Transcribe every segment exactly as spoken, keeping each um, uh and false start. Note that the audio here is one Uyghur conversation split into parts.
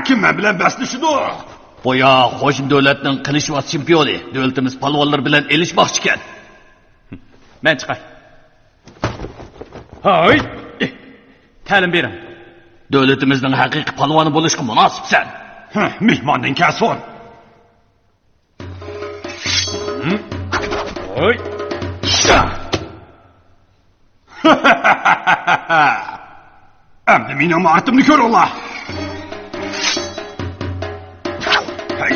كىم مەن بىلەن بەسلىشىدۇ؟ بۇ يا قوشنا دۆلەتنىڭ قىلىچۋاز چېمپىيونى، دۆلىتىمىز پالۋانلىرى بىلەن ئېلىشماقچىكەن. مەن چىقاي. ھاي! تەلىم بېرىڭ. دۆلىتىمىزنىڭ ھەقىقىي پالۋانى بولۇشقا مۇناسىپسەن. ھە، مېھماندىن كەلسۇن. ھوي! ئەمدى مېنىڭ ماھارىتىمنى كۆرۈڭلار. ھەي!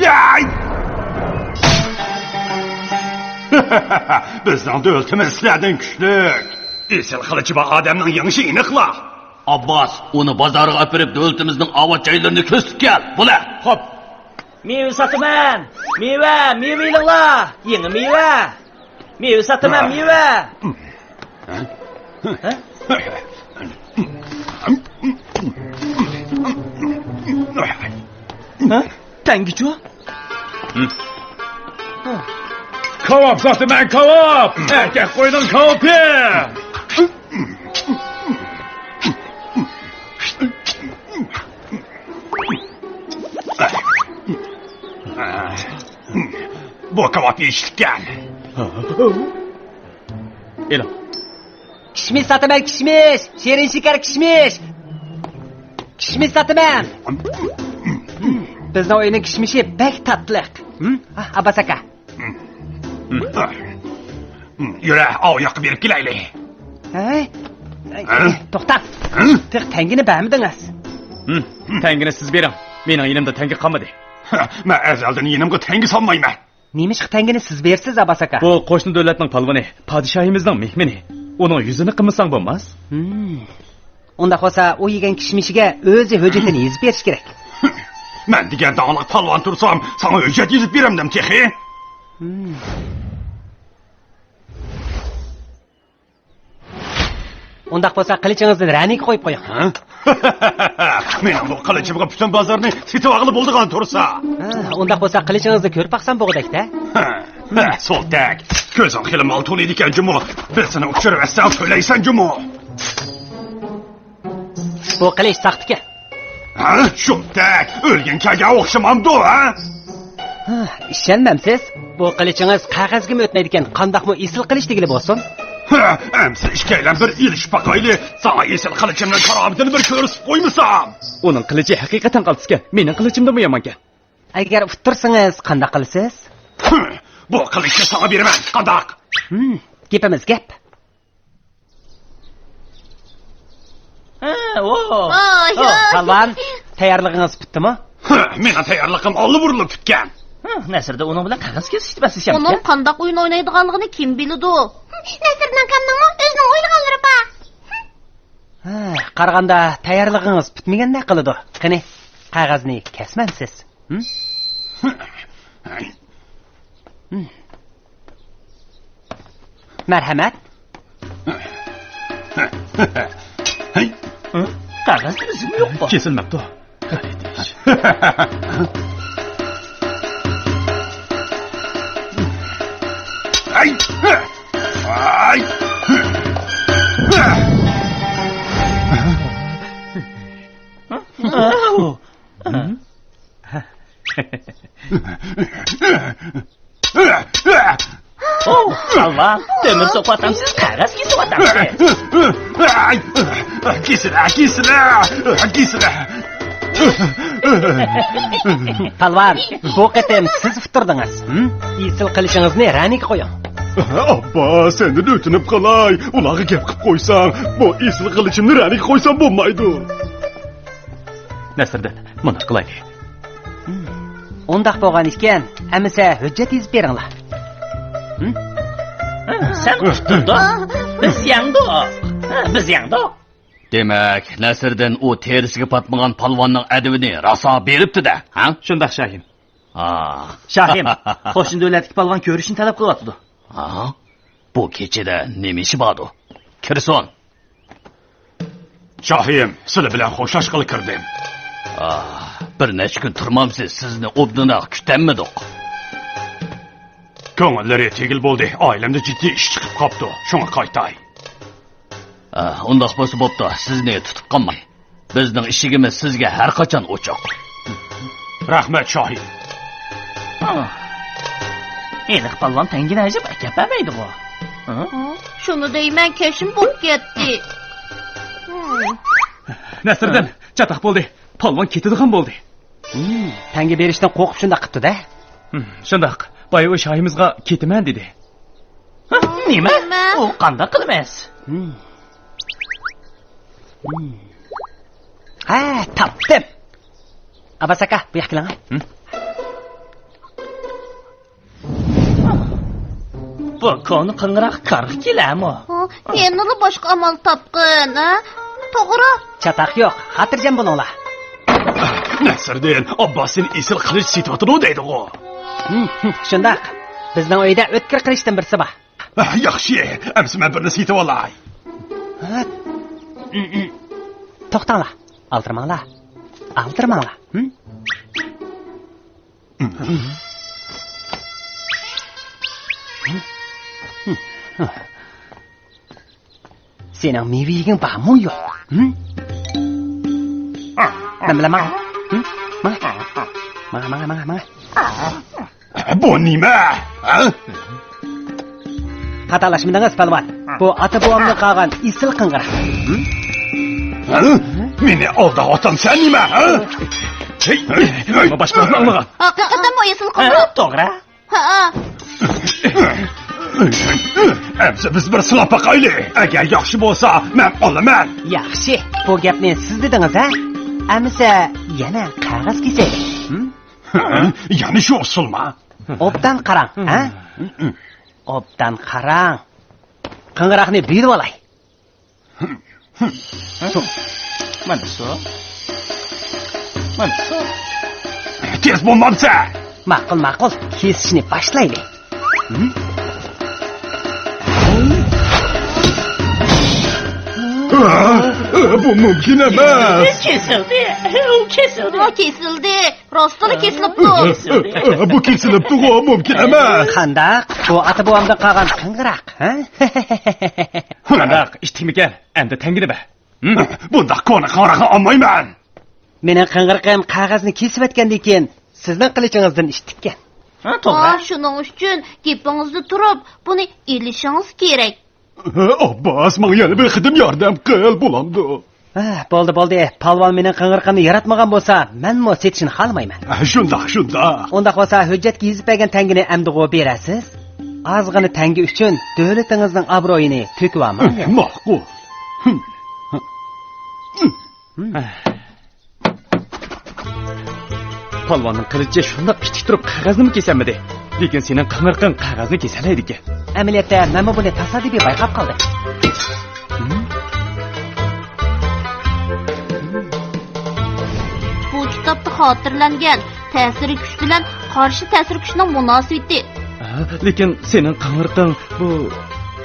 ياي! بىزنىڭ دۆلىتىمىز سىلەردىن كۈچلۈك. ئېسىل قىلىچى بار ئادەمنىڭ يېڭىشى ئېنىقلا. ئابباس، ئۇنى بازارغا ئاپىرىپ، دۆلىتىمىزنىڭ ئاۋات جايلىرىنى كۆرسىتىپ كەل. بولە. خوپ. مېۋە ساتىمەن. مېۋە، مېۋە ئېلىڭلار. يېڭى مېۋە. مېۋە ساتىمەن، مېۋە. ھە؟ ھە؟ تەڭگىچۇ؟ كاۋاپ ساتىمەن، كاۋاپ! ئەركەك قوينىڭ كاۋىپى! بۇ كاۋاپ يېيىشلىككەن. ئېلىڭ. كىشمىش ساتىمەن، كىشمىش! شېرىن شېكەر كىشمىش! كىشمىش ساتىمەن! بىزنىڭ ئۆينىڭ كىشمىشى بەك تاتلىق. ھە؟ ئابباس ئاكا. يۈرە، ئاۋۇ ياققا بېرىپ كېلەيلى. ھەي؟ ھە؟ توختاڭ. ھە؟ تېخى تەڭگىنى بەرمىدىڭىز. تەڭگىنى سىز بېرىڭ. مېنىڭ يېنىمدا تەڭگە قالمىدى. مەن ئەزەلدىن يېنىمغا تەڭگە سالمايمەن. نېمىشقا تەڭگىنى سىز بېرىسىز، ئابباس ئاكا؟ بۇ قوشنا دۆلەتنىڭ پالۋىنى، پادىشاھىمىزنىڭ مېھمىنى. ئۇنىڭ يۈزىنى قىلمىساڭ بولماس. ھىم. ئۇنداق بولسا، ئۇ يېگەن كىشمىشىگە ئۆزى ھۆججىتىنى يېزىپ بېرىشى كېرەك. مەن دېگەن داڭلىق پالۋان تۇرسام، ساڭا ھۆججەت يېزىپ بېرەمدىم تېخى. ھىم. ئۇنداق بولسا، قىلىچىڭىزنى رەنىگە قويۇپ قويۇڭ. ھە؟ مېنىڭ بۇ قىلىچىمغا پۈتۈن بازارنى سېتىۋالغىلى بولىدىغان تۇرسا. ھە، ئۇنداق بولسا، قىلىچىڭىزنى كۆرۈپ باقسام بولغۇدەكتە. ھە، ھە، سولتەك. كۆزۈڭ خېلى مال تونۇيدىكەن جۇمۇ. بىر سېنى ئۇچۇرۇۋەتسەڭ تۆلەيسەن جۇمۇ. بۇ قىلىچ ساختىكەن. ھە؟ شۇمتەك، ئۆلگەن كەلگەن ئوخشىمامدۇ، ھە؟ ھە، ئىشەنمەمسىز؟ بۇ قىلىچىڭىز قەغەزگىمۇ ئۆتمەيدىكەن، قانداقمۇ ئېسىل قىلىچ دېگىلى بولسۇن؟ ھە، ئەمسە ئىككىيلەن بىر ئېلىشىپ باقايلى، ساڭا ئېسىل قىلىچىمنىڭ كارامىتىنى بىر كۆرسىتىپ قويمىسام. ئۇنىڭ قىلىچى ھەقىقەتەن قالتىسكەن، مېنىڭ قىلىچىمدىنمۇ يامانكەن. ئەگەر ئۇتتۇرسىڭىز، قانداق قىلىسىز؟ ھە، بۇ قىلىچنى ساڭا بېرىمەن، قانداق؟ ھىم، گېپىمىز گەپ. ھە، ئو. ئو، پالۋان، تەييارلىقىڭىز پۈتتىمۇ؟ ھە، مېنىڭ تەييارلىقىم ئاللىبۇرۇنلا پۈتكەن. ھە، نەسىردىن ئۇنىڭ بىلەن قەغەز كېسىشتە بەسلىشەمكەن. ئۇنىڭ قانداق ئويۇن ئوينايدىغانلىقىنى كىم بىلىدۇ؟ نەسىردىن ئاكامنىڭمۇ ئۆزىنىڭ ئويلىغانلىرى بار. ھە، قارىغاندا تەييارلىقىڭىز پۈتمىگەندەك قىلىدۇ. قېنى، قەغەزنى كەسمەمسىز؟ ھىم؟ ھىم. مەرھەمەت. ھە؟ قەغەزدە ئىزىمۇ يوق. كېسىلمەپتۇ. غەلىتە ئىش. ھەي! ھەي! ئوۋ، ئاللا، تۆمۈر سوقۇۋاتامسىز، قەغەز كېسىۋاتامسىز؟ كېسىلە، كېسىلە، كېسىلە. پالۋان، بۇ قېتىم سىز ئۇتتۇردىڭىز. ھىم؟ ئېسىل قىلىچىڭىزنى رەنىگە قويۇڭ. ئاببا، سەندىن ئۆتۈنۈپ قالاي، ئۇلارغا گەپ قىلىپ قويساڭ، بۇ ئېسىل قىلىچىمنى رەنىگە قويسام بولمايدۇ؟ نەسىردىن، مۇنداق قىلايلى. ھىم. ئۇنداق بولغان ئىكەن، ئەمىسە ھۆججەت يېزىپ بېرىڭلار. ھىم؟ سەن ئۇتتۇردۇڭ. بىز يەڭدۇق. بىز يەڭدۇق. دېمەك، نەسىردىن ئۇ تېرىسىگە پاتمىغان پالۋاننىڭ ئەدىۋىنى راسا بېرىپتۇ-دە، ھە؟ شۇنداق، شاھىم. ئا. شاھىم، قوشنا دۆلەتتىكى پالۋان كۆرۈشنى تەلەپ قىلىۋاتىدۇ. ھا؟ بۇ كېچىدە نېمە ئىشى باردۇ؟ كىرسۇن. شاھىم، سىلى بىلەن خوشلاشقىلى كىردىم. ئا، بىر نەچچە كۈن تۇرمامسىز، سىزنى ئوبدانراق كۈتەلمىدۇق. كۆڭۈللىرى تېگىل بولدى، ئائىلەمدە جىددىي ئىش چىقىپ قاپتۇ، شۇڭا قايتاي. ئا، ئۇنداق بولسا بوپتۇ، سىزنى تۇتۇپ قالماي. بىزنىڭ ئىشىكىمىز سىزگە ھەر قاچان ئوچۇق. رەھمەت، شاھىم. ھېلىقى پالۋان تەڭگىنى ئەجەب ئەكەپ بەرمەيدىغۇ. ھە؟ شۇنى دەيمەن، كەچمۇ بولۇپ كەتتى. نەسىردىن، چاتاق بولدى. پالۋان كېتىدىغان بولدى. تەڭگە بېرىشتىن قورقۇپ شۇنداق قىپتۇ-دە. شۇنداق. بايا ئۇ شاھىمىزغا كېتىمەن دېدى. ھە، نېمە؟ نېمە؟ ئۇ قانداق قىلىمىز؟ ھە، تاپتىم. ئابباس ئاكا، بۇ ياققا كېلىڭە. بۇ كونا قىڭراق كارغا كېلەمۇ؟ ھە، يەنىلا باشقا ئامال تاپقىن، ھە؟ توغرا. چاتاق يوق، خاتىرجەم بولۇڭلار. نەسىردىن، ئابباس سېنى ئېسىل قىلىچ سېتىۋاتىدۇ دەيدىغۇ. شۇنداق. بىزنىڭ ئۆيدە ئۆتكۈر قىلىچتىن بىرسى بار. ياخشى، ئەمسە مەن بىرنى سېتىۋالاي. توختاڭلار، ئالدىرىماڭلار. ئالدىرىماڭلار. سېنىڭ مېۋە يېگۈڭ بارمۇ يوق؟ مەن بىلەن ماڭ. ماڭ. ماڭ، ماڭ، ماڭ، ماڭ. بۇ نېمە؟ ھە؟ خاتالاشمىدىڭىز، پالۋان. بۇ ئاتا-بوۋامدىن قالغان ئېسىل قىڭغىراق. ھە؟ مېنى ئالداۋاتامسەن نېمە، ھە؟ بۇ باشقىلارنىڭ ئالدىغان. ھەقىقەتەنمۇ ئېسىل قىڭغىراق. توغرا. ھە. ئەمسە بىز بىر سىلاپ باقايلى. ئەگەر ياخشى بولسا، مەن ئالىمەن. ياخشى، بۇ گەپنى سىز دېدىڭىز، ھە؟ ئەمسە يەنە قەغەز كېسەيلى. يەنە شۇ ئۇسۇلما؟ ئوبدان قاراڭ، ھە؟ ئوبدان قاراڭ. قىڭغىراقنى بېرىۋالاي. مانا شۇ. مانا شۇ. تېز بولمامسەن؟ ماقۇل، ماقۇل. كېسىشنى باشلايلى. بۇ مۇمكىن ئەمەس. كېسىلدى. ئۇ كېسىلدى. ئۇ كېسىلدى. راستلا كېسىلىپتۇ. بۇ كېسىلىپتىغۇ، مۇمكىن ئەمەس. قانداق؟ بۇ ئاتا-بوۋامدىن قالغان قىڭغىراق، ھە؟ قانداق؟ ئىتتىكمىكەن؟ ئەمدى تەڭگىنى بەر. بۇنداق كونا قىڭغىراقنى ئالمايمەن. مېنىڭ قىڭغىرىقىم قەغەزنى كېسىۋەتكەندىن كېيىن، سىزنىڭ قىلىچىڭىزدىن ئىتتىككەن. ھە، توغرا. شۇنىڭ ئۈچۈن گېپىڭىزدە تۇرۇپ، بۇنى ئېلىشىڭىز كېرەك. ئابباس، ماڭا يەنە بىر قېتىم ياردەم قىل، بولامدۇ؟ ھە، بولدى، بولدى. پالۋان مېنىڭ قىڭغىرىقىمنى ياراتمىغان بولسا، مەنمۇ سېتىشنى خالىمايمەن. ھە، شۇنداق، شۇنداق. ئۇنداق بولسا، ھۆججەتكە يېزىپ بەرگەن تەڭگىنى ئەمدىغۇ بېرەسىز؟ ئازغىنە تەڭگە ئۈچۈن دۆلىتىڭىزنىڭ ئابرۇيىنى تۆكۈۋالماڭ. ھە، ماقۇل. پالۋاننىڭ قىلىچى شۇنداق پىتىك تۇرۇپ قەغەزنىمۇ كېسەلمىدى. لېكىن سېنىڭ قىڭغىرىقىڭ قەغەزنى كېسەلەيدىكەن. ئەمەلىيەتتە مەنمۇ بۇنى تاسادىپىي بايقاپ قالدىم. بۇ كىتابتا خاتىرىلەنگەن تەسىر كۈچ بىلەن قارشى تەسىر كۈچنىڭ مۇناسىۋىتى. ھە، لېكىن سېنىڭ قىڭغىرىقىڭ بۇ.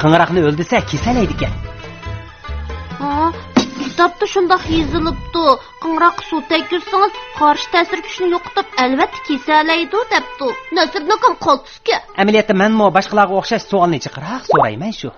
قىڭغىراقنى ئۆلدۈرسە كېسەلەيدىكەن. ھا، كىتابتا شۇنداق يېزىلىپتۇ. قىڭغىراققا سۇ تەگكۈزسىڭىز، قارشى تەسىر كۈچنى يوقىتىپ، ئەلۋەتتە كېسەلەيدۇ، دەپتۇ. نەسىردىن ئاكام قالتىسكەن. ئەمەلىيەتتە مەنمۇ باشقىلارغا ئوخشاش سوئالنى جىقراق سورايمەن شۇ.